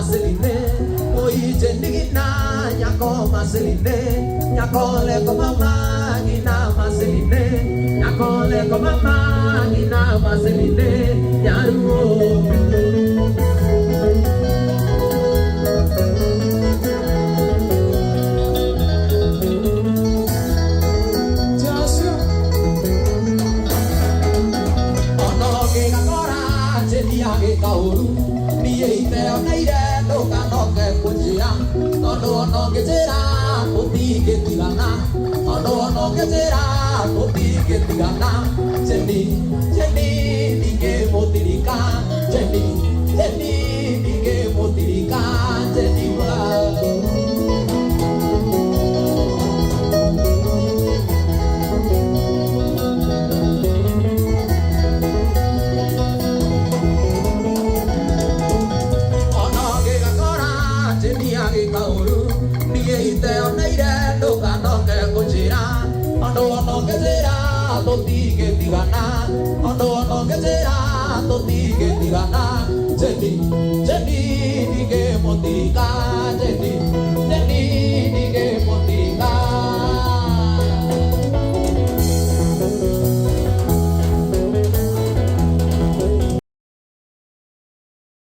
Maseline, oi Jenny gina nyako Maseline, nyako leko mama gina Maseline, nyako leko mama gina Maseline, nyaruo. Joshua. Ono ngĩgakora Jenny agĩka ũru, niĩ iteoneire ndũkanoke kũnjĩra, tondũ ono ngĩnjĩra tũtingĩtigana, tondũ ono ngĩnjĩra tũtingĩtigana. Jenny, Jenny ndingĩmũtirika, Jenny, Jenny ndingĩmũtirika, Jenny wa. Ono ngĩgakora Jenny agĩka ũru, niĩ iteoneire ndũkanoke kũnjĩra, tondũ ono ngĩnjĩra tũtingĩtigana, tondũ ono ngĩnjĩra tũtingĩtigana. Jenny, Jenny ndingĩmũtirika, Jenny.